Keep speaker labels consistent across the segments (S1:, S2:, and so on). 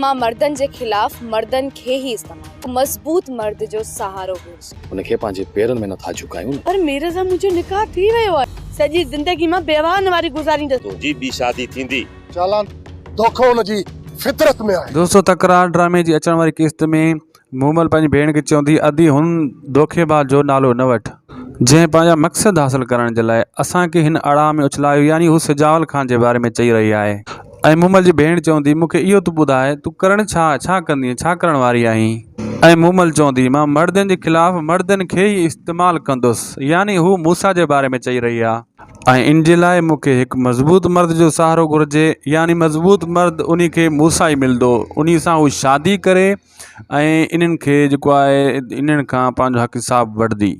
S1: مان مردن جي خلاف مردن کي ئي استعمال. مضبوط مرد جو سهارو گهرجي.
S2: هن کي پنهنجي پيرن ۾ نٿا جهڪايون نه.
S3: پر مير سان منهنجو نڪاح ٿي ويو آهي. سڄي زندگي مان بيواهن واري گذاريندس.
S4: تنهنجي ٻي شادي ٿيندي.
S5: چالان دوکو ان جي فطرت ۾ آهي.
S6: دوستو تڪرار ڊرامي جي اچڻ واري قسط ۾ مومل پنهنجي ڀيڻ کي چوندي ادي هن دوکيباز جو نالو نه وٺ جنهن پنهنجا مقصد حاصل ڪرڻ جي لاء اسان کي هن اڙاهه ۾ اڇلايو يعني هو سجاول خان جي باري ۾ چئي رهي آهي ۽ مومل جي ڀيڻ چوندي مون کي اهو تون ٻڌاء تون ڪرڻ ڇا ڇا ڪندينء ڇا ڪرڻ واري آهين ۽ مومل چوندي مان مردن جي خلاف مردن کي ئي استعمال ڪندس يعني هو موسيٰ جي باري ۾ چئي رهي آهي. ۽ ان جي لاء مون کي هڪ مضبوط مرد جو سهارو گهرجي يعني مضبوط مرد انهي کي مون سان ئي ملندو انهي سان هو شادي ڪري ۽ انهن کي جيڪو آهي انهن کان پنهنجو حق حساب وٺندي.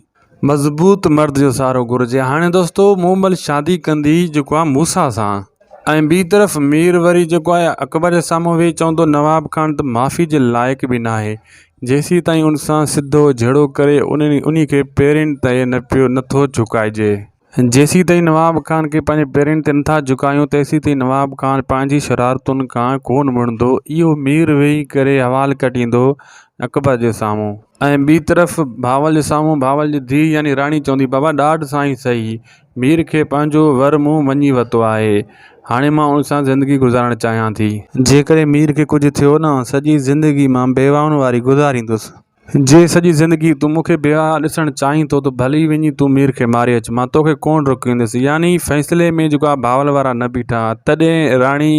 S6: مضبوط مرد جو سهارو گهرجي هاڻي دوستو مومل شادي ڪندي جيڪو آهي موسيٰ سان ۽ ٻي طرف مير وري جيڪو آهي اڪبر جي سامهون ويهي چوندو نواب خان ته معافي جي لائق به ناهي جيسين تائين ان سان سڌو جهيڙو ڪري انهي کي پيرين تي نه پيو نٿو جهڪائجي. جيسين تائين نواب خان کي پنهنجي پيرن تي نٿا جهڪايون تيسين تائين نواب خان پنهنجي شرارتن کان ڪونه مڙندو. اهو مير ويهي ڪري حوال ڪڍيندو اڪبر جي سامهون. ۽ ٻي طرف بهاول جي سامهون بهاول جي ڌيء يعني راڻي چوندي بابا ڏاڍ سان ئي سهي مير کي پنهنجو ور مون مڃي ورتو آهي هاڻي مان ان سان زندگي گذارڻ چاهيان ٿي. جيڪڏهن مير کي ڪجهه ٿيو نه سڄي زندگي مان بيواهن واري گذاريندس. جي سڄي زندگي تون مون کي بيواهه ڏسڻ چاهين ٿو ته ڀلي وڃي تون مير کي ماري اچ، مان توکي ڪونه روڪيندس. يعني فيصلي ۾ جيڪو آهي بهاول وارا نه بيٺا. تڏهن راڻي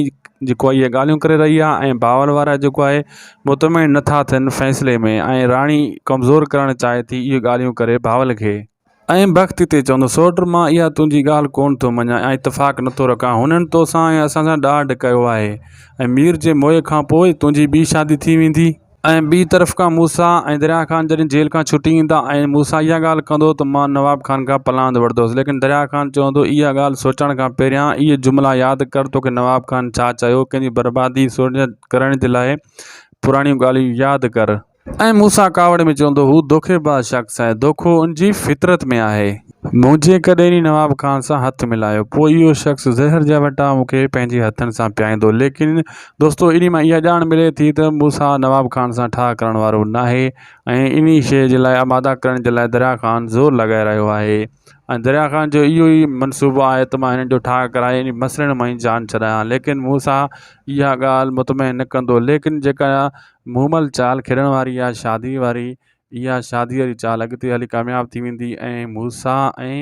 S6: جيڪو آهي اهي ڳالهيون ڪري رهي آهي ۽ بهاول وارا جيڪو آهي مطمئن نٿا ٿين فيصلي ۾ ۽ راڻي ڪمزور ڪرڻ چاهي ٿي اهي ڳالهيون ڪري بهاول کي. ۽ بخت تي چوندو، سوٽ مان اها تنهنجي ڳالهه ڪونه ٿو مڃان ۽ اتفاق نٿو رکان. هنن توسان ۽ اسان سان ڏاڍ ڪيو آهي ۽ مير جي موئي کان پوء تنهنجي ٻي شادي ٿي ويندي. ۽ ٻي طرف کان موسيٰ ۽ دريا خان جڏهن جيل کان ڇٽي ايندا ۽ موسيٰ اها ڳالهه ڪندو ته مان نواب خان کان پلاند وٺندس ليڪن دريا خان چوندو اها ڳالهه سوچڻ کان پهريان اهي جملا ياد ڪر توکي نواب خان ڇا چيو ڪنهن جي بربادي ڪرڻ جي لاء پراڻيون ڳالهيون ياد ڪر. ۽ موسيٰ ڪاوڙ ۾ چوندو، هو دوکيباز شخص آهي، دوکو ان جي فطرت ۾ آهي. مون جيڪڏهن ئي نواب خان سان هٿ ملايو، پوء اهو شخص زهر جا وٽا مون کي پنهنجي هٿن سان پيائيندو. ليڪن دوستو انهي مان اها ڄاڻ ملي ٿي ته موسيٰ نواب خان سان ٺاهه ڪرڻ وارو ناهي ۽ انهي شيء جي لاء آماده ڪرڻ جي لاء دريا خان زور لڳائي رهيو آهي ۽ دريا خان جو اهو ئي منصوبو آهي ته مان هنن جو ٺاهه ڪرائي انهي مسئلن مان ئي جان ڇڏايان. ليڪن موسيٰ اها ڳالهه مطمئن نه ڪندو. ليڪن جيڪا مومل چال کيڏڻ واري يا شادي واري اها شادي واري چال اڳتي هلي ڪامياب ٿي ويندي ۽ موسيٰ ۽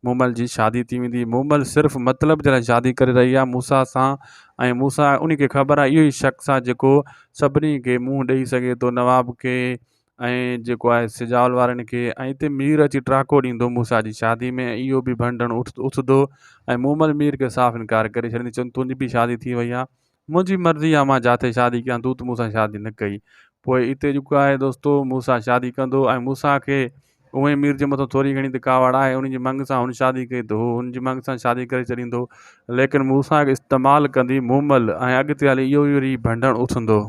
S6: مومل جي شادي ٿي ويندي مومل صرف مطلب جي لاء شادي ڪري رهي آهي موسيٰ سان ۽ موسيٰ ان کي خبر آهي اهو ئي شخص آهي جيڪو سڀني کي منهن ڏئي سگهي ٿو نواب کي ۽ جيڪو آهي سجاول وارن کي ۽ اتي مير اچي ٽراڪو ڏيندو موسيٰ جي شادي ۾ اهو به ڀنڊڻ اٿندو ۽ مومل مير کي صاف انڪار ڪري ڇڏيندي چوندي تنهنجي به شادي ٿي وئي آهي منهنجي مرضي آ مان جاتي شادي ڪيان تون ته مون سان شادي نه ڪئي پوء اتي جيڪو آهي دوستو مون سان شادي ڪندو ۽ موسيٰ کي اونئي مير جي مٿان ٿوري گهڻي ته ڪاوڙ آهي ان جي منگ سان هن شادي ڪئي ته هو هن جي منگ سان شادي ڪري ڇڏيندو ليڪن موسيٰ کي استعمال ڪندي مومل ۽ اڳتي هلي اهو ئي وري ڀنڊڻ اٿندو.